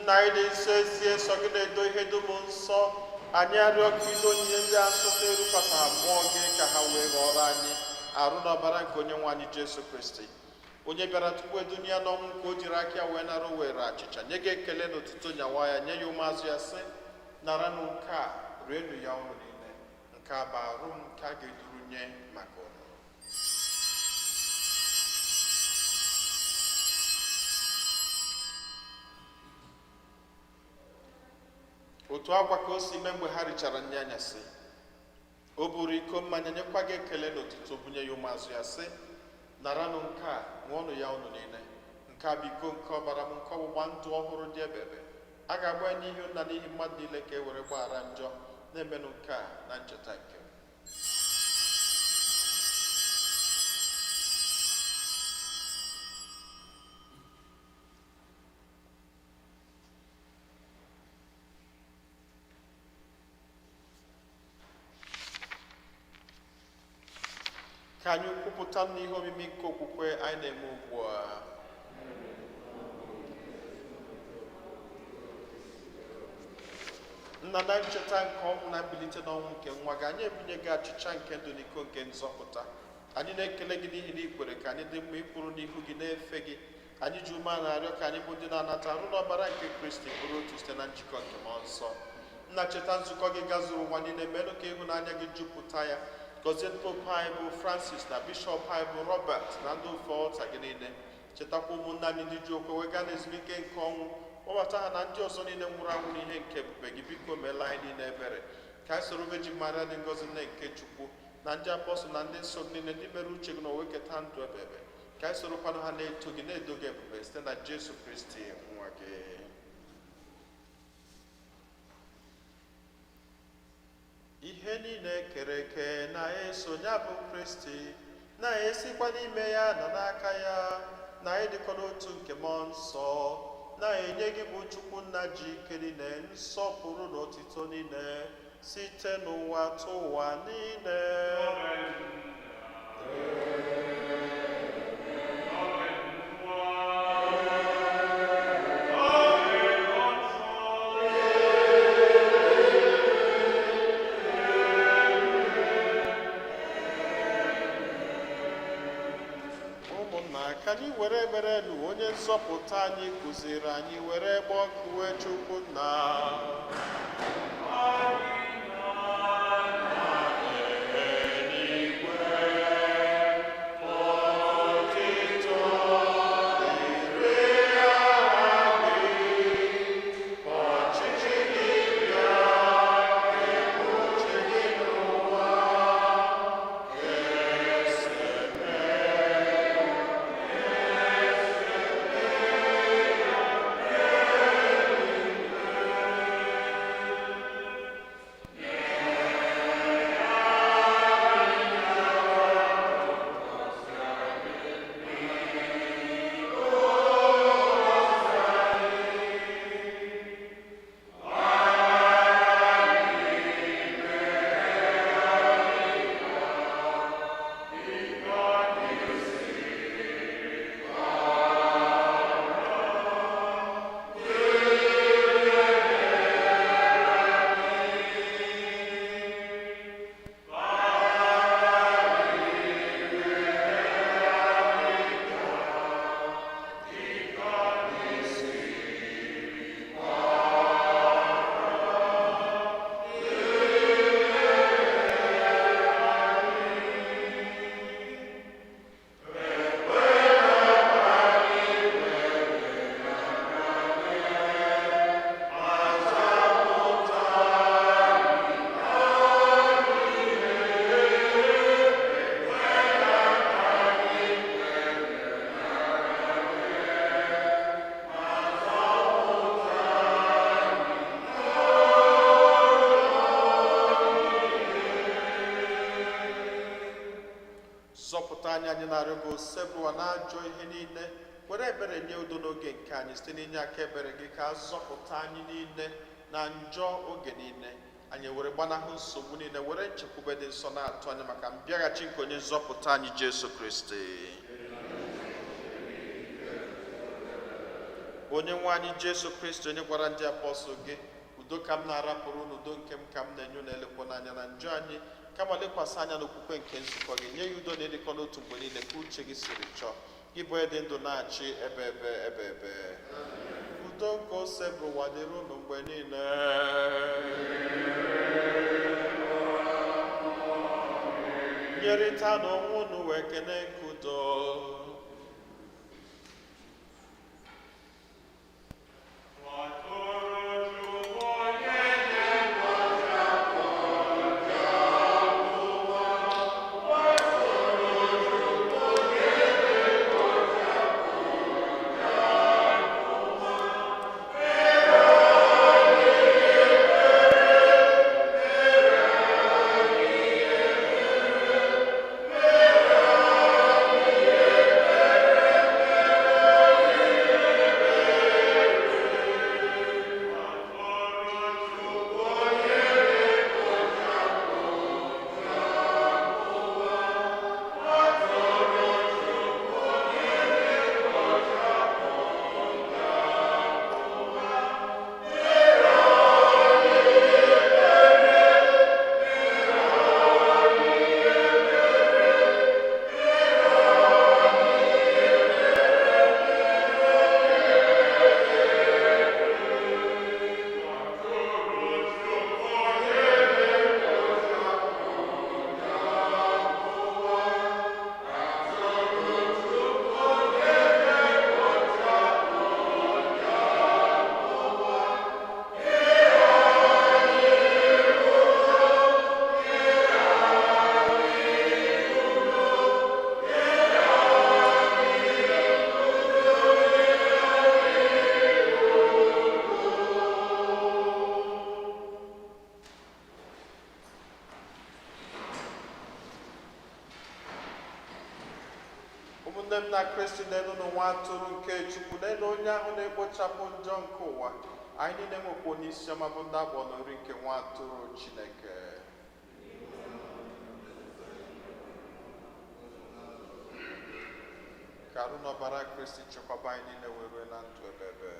Nna anyị dị nsọ, ezie sọ gị na-edo ihe dum nsọ. Anyị arịọ ka ido onyinye ndị a nsọ erukwasara mmụọ gị ka ha wee ghọrọ anyị arụ na ọbara nke onye nwe anyị Jesu Kristi, onye bịara tupu edunye ya n'ọnwụ nke o jiri aka ya wee nara were achịcha nye gị ekele na otuto nyawa ya nye ya ụmụazụ ya sị: naranụ nke a, rienụ ya unu niile, nke a bụ arụ m nke a ga-eduru nye maka unu. Otu agwa ka o si mee mgbe ha richara nri anyasị, o buru iko mmanya nyekwa gị ekele na otuto bunye ya ụmụazụ ya sị: naranụ nke a, ṅụọnụ ya unu niile, nke a bụ iko nke ọbara m nke ọgbụgba ndụ ọhụrụ dị ebebe, a ga-agba ya n'ihi unu na n'ihi mmadụ niile ka e were gbaghara njọ, na-emenụ nke a na ncheta nke m. Ka anyị kwupụta n'ihe omimi nke okwukwe anyị na-eme ugbu a. Nna, na ncheta nke ọnwụ na mbilite n'ọnwụ nke nwa gị, anyị ebunye gị achịcha nke ndụ na iko nke nzọpụta. Anyị na-ekele gị n'ihi na ị kwere ka anyị dị mma ịkwụrụ n'ihu gị na-efe gị. Anyị ji umeala arịọ ka anyị bụ ndị na-anata arụ na ọbara nke Kristi bụrụ otu site na njikọ nke mmụọ nsọ. Nna, cheta nzukọ gị gazuru ụwa niile, menụ ka ịhụnanya gị jupụta ya. Gọzie popu anyị bụ Francis na bishọp anyị bụ Robert na ndị ofe ọlta gị niile. Chetakwa ụmụnne anyị ndị ji okwe wee gaa n'ezumike nke ọnwụ, kpọbata ha na ndị ọzọ niile nwụrụ anwụ n'ihe nke ebube gị. Biko meela anyị niile ebere, ka anyị soro Virgin Maria dị ngọzi, nne nke Chukwu, na ndị apọstụl na ndị nsọ gị niile ndị mere uche gị na owe keta ndụ ebebe, ka anyị sorokwanụ ha na-eto gị na-edo gị ebube site na Jesu Kristi nwa gị. Ihe niile kere eke na-eso ya bụ Kristi, na-esikwa n'ime ya na n'aka ya na ịdịkọ n'otu nke mmụọ nsọ, na-enye gị bụ Chukwu nna ji ike niile nsọpụrụ na otito niile site n'ụwa tụ ụwa niile. Ụmụnna, ka anyị were ekpere nụ onye nzọpụta anyị kụziri anyị were kpọkuwe Chukwu nna. Zọpụta anyị, anyị na-arịọ gị, osebụwa na ajọ ihe niile, were ebere nye udo n'oge nke anyị site n'inye aka ebere gị, ka a zọpụta anyị niile na njọ oge niile, anyị were gbanahụ nsogbu niile, were nchekwube dị nsọ na-atụ anya maka mbịaghachi nke onye nzọpụta anyị Jesu Kristi. Onye nwe anyị Jesu Kristi, onye gwara ndị apọstụl gị, udo ka m na-arapụrụ unu, udo nke m ka m na-enye unu, elekwana anya na njọ anyị, kama lekwasị anya n'okwukwe nke nzukọ gị, nye ya udo na ịdịkọ n'otu mgbe niile ka uche gị siri chọọ. Gị bụ onye dị ndụ na-achị ebe ebe ebe ebe. Udo nke ose bụ ụwa dịrị unu mgbe niile. Nyerịta n'onwe unu wee kene nke udo. Ụmụnne m na Kristi, na-elu n'ụwa atụrụ nke Chukwu, n'elu onye ahụ na-ekpochapụ njọ nke ụwa. Anyị niile nwekwa onye isi ọma bụ ndị agbọ n'ori nke nwa atụrụ Chineke. Ka arụ n'ọbara Kristi chekwaba anyị niile wee rue na ndụ ebebe.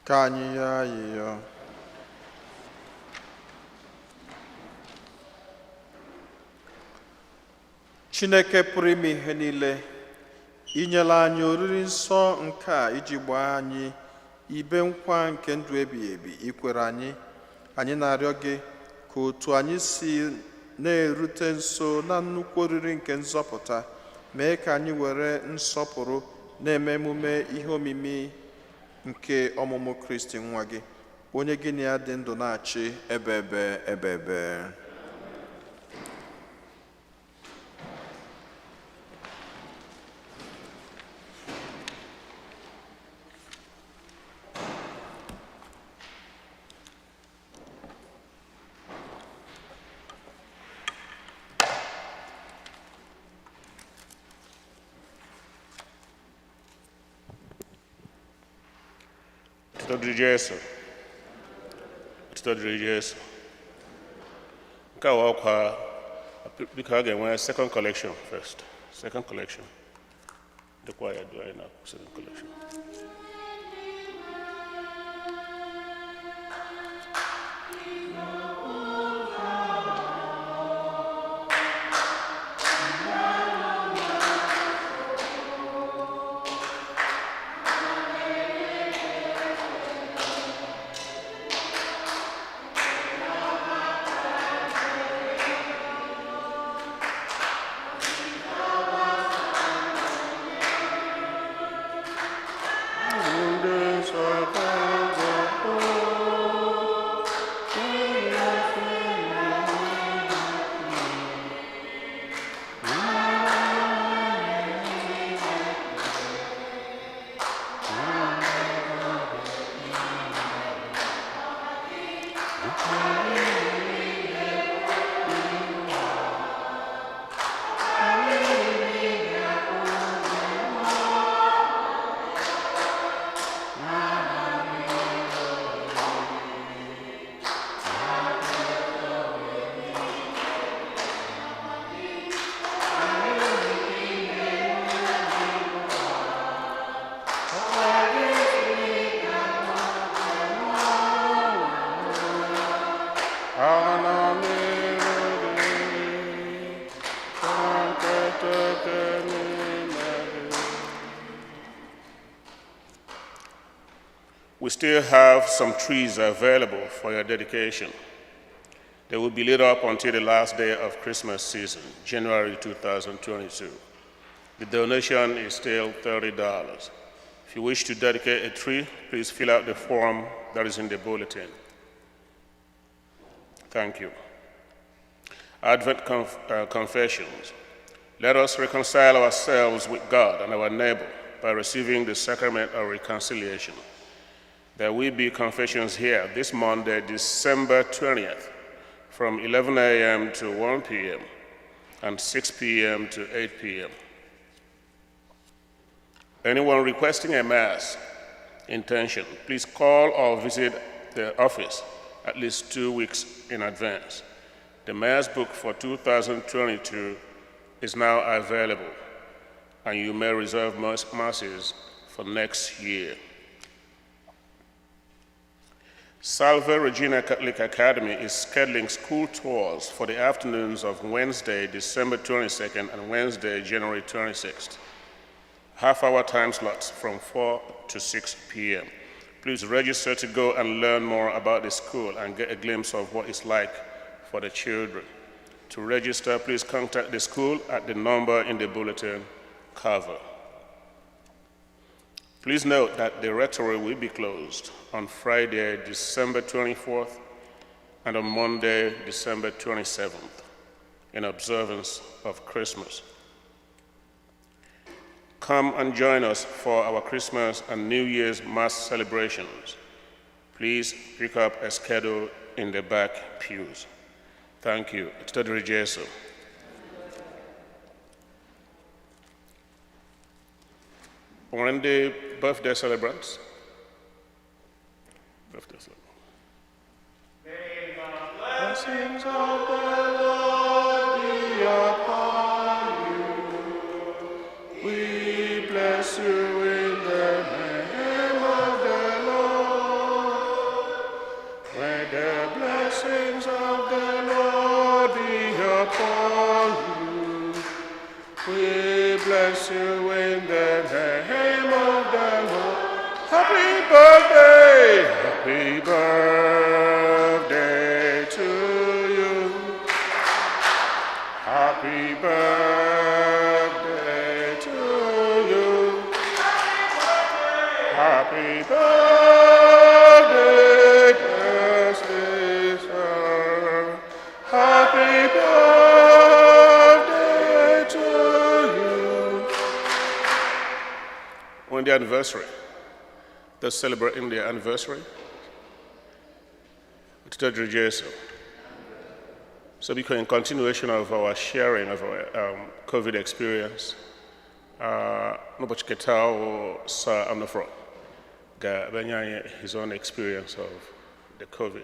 Ka anyị yọọ ayịyọ. Chineke pụrụ ime ihe niile, inyela anyị oriri nsọ nke a iji gbaa anyị ibe nkwa nke ndụ ebighị ebi ikwere anyị. Anyị na-arịọ gị ka otu anyị si na-erute nso na nnukwu oriri nke nzọpụta mee ka anyị were nsọpụrụ na-eme emume ihe omimi nke ọmụmụ Kristi nwa gị, onye gị na ya dị ndụ na-achị ebe ebe ebe ebe.
Otuto dịrị Jesu. Otuto dịrị Jesu. Nke a wụ ọkwa biko a ga-enwe second collection first. Second collection. Dịkwa ya du anyị na second collection. We still have some trees available for your dedication. They will be lit up until the last day of Christmas season, January 2022. The donation is still $30. If you wish to dedicate a tree, please fill out the form that is in the bulletin. Thank you. Advent Confessions. Let us reconcile ourselves with God and our neighbor by receiving the sacrament of reconciliation. There will be confessions here this Monday, December 20th, from 11 a.m. to 1 p.m. and 6 p.m. to 8 p.m. Anyone requesting a Mass intention, please call or visit the office at least 2 weeks in advance. The Mass book for 2022 is now available, and you may reserve Masses for next year. Salve Regina Catholic Academy is scheduling school tours for the afternoons of Wednesday, December 22nd and Wednesday, January 26th. Half-hour time slots from 4 to 6 p.m. Please register to go and learn more about the school and get a glimpse of what it's like for the children. To register, please contact the school at the number in the bulletin cover. Please note that the rectory will be closed on Friday, December 24th, and on Monday, December 27th, in observance of Christmas. Come and join us for our Christmas and New Year's Mass celebrations. Please pick up a schedule in the back pews. Thank you. Otuto Jesu. One day, birthday celebrants. Birthday celebrants.
May the blessings of the Lord be upon you. We bless you in the name of the Lord.
We bless you in the name of the Lord. Happy birthday! Happy birthday to you. Happy birthday to you. Happy birthday, dear sister. Happy birthday to you. On the anniversary, they're celebrating their anniversary. Otuto Jesu. So, because in continuation of our sharing of our COVID experience, n'ụbọchị keta ahụ, Sir Amnafro ga-abịa anyị his own experience of the COVID.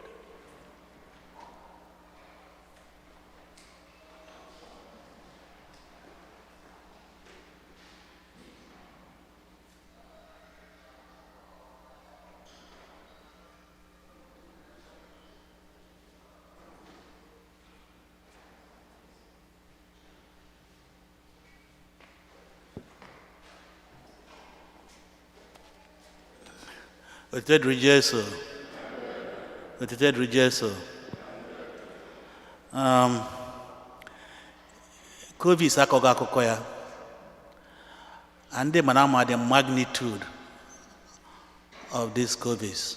Otito dịrị Jesu. Otito dịrị Jesu. COVID akọghị akụkọ ya. And ndị mara ama the magnitude of this COVID.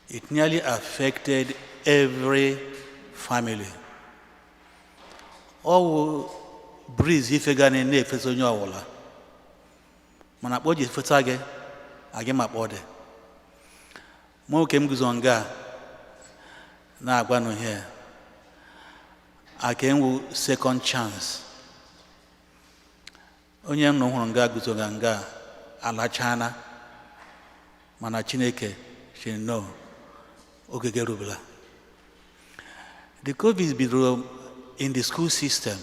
It nearly affected every family. Ọwụ breeze ifega na-efesa onye ọwụla, mana akpọ o ji fesa gị agị ma kpọ dị mụ nwoke m guzo nga a na-agwa nụ here aka enwu second chance. Onye m nụ hụrụ nga guzo nga nga alachana, mana Chineke si no oge gị erubela. The COVID bidoro in the school system.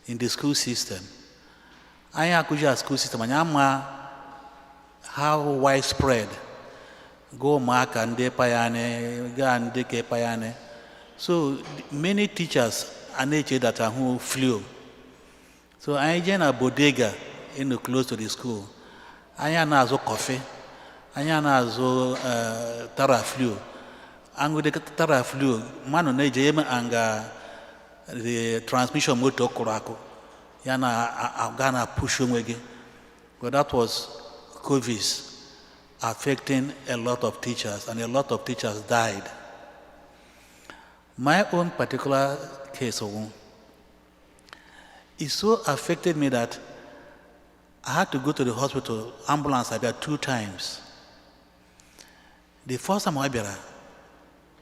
In the school system, anyị akụzi a school system, anyị ama how widespread go ụmụaka ndị payani gaa ndị ka payani. So many teachers a na-eche that ahụ flu. So anyị jee na bodega ịnọ close to the school, anyị a na-azụ kọfị, anyị a na-azụ Theraflu, aṅụde Theraflu mmadụ na-eje eme anga the transmission moto kụrụ akụ ya na aga na push onwe gị. But that was COVID affecting a lot of teachers, and a lot of teachers died. My own particular case, it so affected me that I had to go to the hospital, ambulance about two times. The first time I bịara,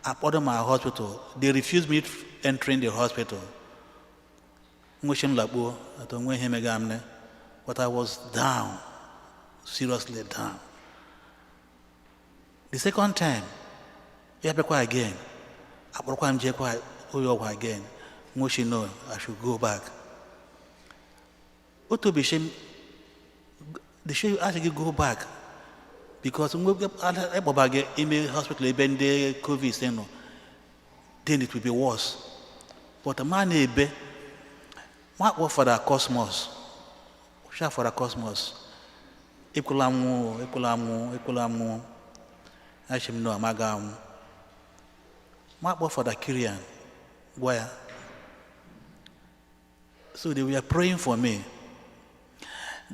akpọrọ my hospital, they refused me entering the hospital. Nwechi m lakpuo, atọ nwe ihe mega m ne, but I was down, seriously down. The second time, ya bịakwa again, akpọrọkwa m jekwa ụlọ ọgwụ again. Nwechi no, I should go back. Otu ụbọchị m, the show asị gị go back because mgbe akpọba gị ime hospital ebe ndị COVID nọ, then it will be worse. But ma na-ebe, ma akpọ Fada Cosmos, sha Fada Cosmos, ekwela nwụ, ekwela nwụ, ekwela nwụ. Achị m no, amaghị anwụ. Ma akpọ Fada Kirian, gwa ya. So they were praying for me.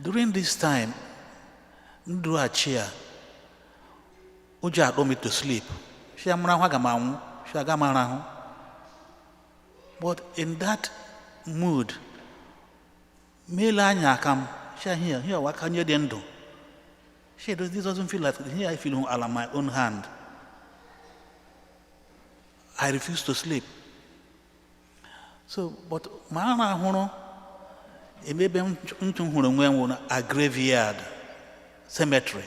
During this time, ndụ achị a, ụjọ akpọ me to sleep. Shi amara ahụ aga m anwụ, shi aga m arahụ. But in that mood, meele anya aka m, shi here, here aka onye dị ndụ. Shi this doesn't feel like here I feel ala my own hand. I refuse to sleep. So, but ma a ahụrụ ebe m ntụ hụrụ onwe m wụ na a graveyard, cemetery.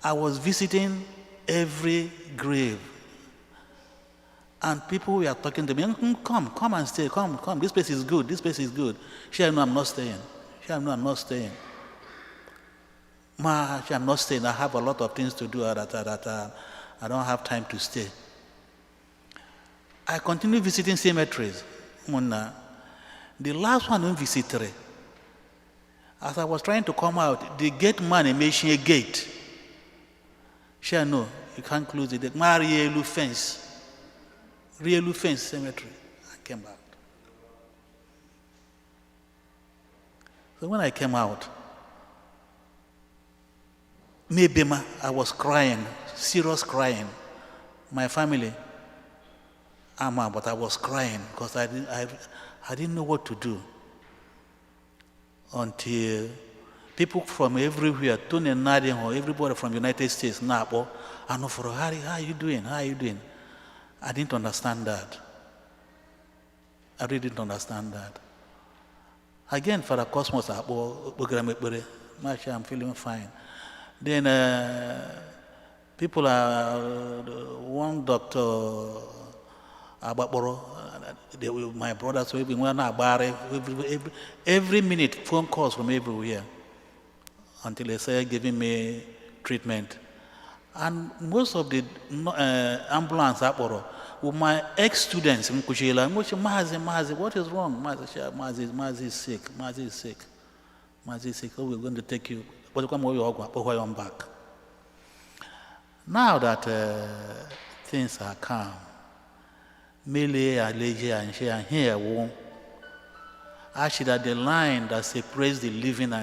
I was visiting every grave. And people were talking to me, "Come, come and stay, come, come. This place is good, this place is good." She said, "No, I'm not staying." She said, "No, I'm not staying." Ma, she, I'm not staying. I have a lot of things to do that I don't have time to stay. I continue visiting cemeteries. Ụmụnna, The last one m visitere, as I was trying to come out, the gate man emechie gate. Share, no, you can't close it. Ma rịa elu fence, rịa elu fence cemetery, and came back. So when I came out, maybe I was crying, serious crying. My family, Ama, but I was crying because I didn't know what to do until people from everywhere, Tony and Nadia, or everybody from United States, na-akpọ, "Anuforo, how are you doing? How are you doing?" I didn't understand that. I really didn't understand that. Again, Father Cosmos akpọ, kpegara m ekpere, Masha, I'm feeling fine. Then people are, one doctor agbakpọrọ, they were my brothers, so we na-agbagharị every minute, phone calls from everywhere until they started giving me treatment. And most of the ambulance akpọrọ were my ex-students m kwuchiela nwochi. "Maazị, Maazị, what is wrong?" "Maazị, Maazị, Maazị is sick, Maazị is sick, Maazị is sick. Oh, we're going to take you." Kpọtakwa m ụlọ ọgwụ, akpọkwa ya back. Now that things are calm, melee ya leje ya nche ya here wụ actually that the line that separates the living and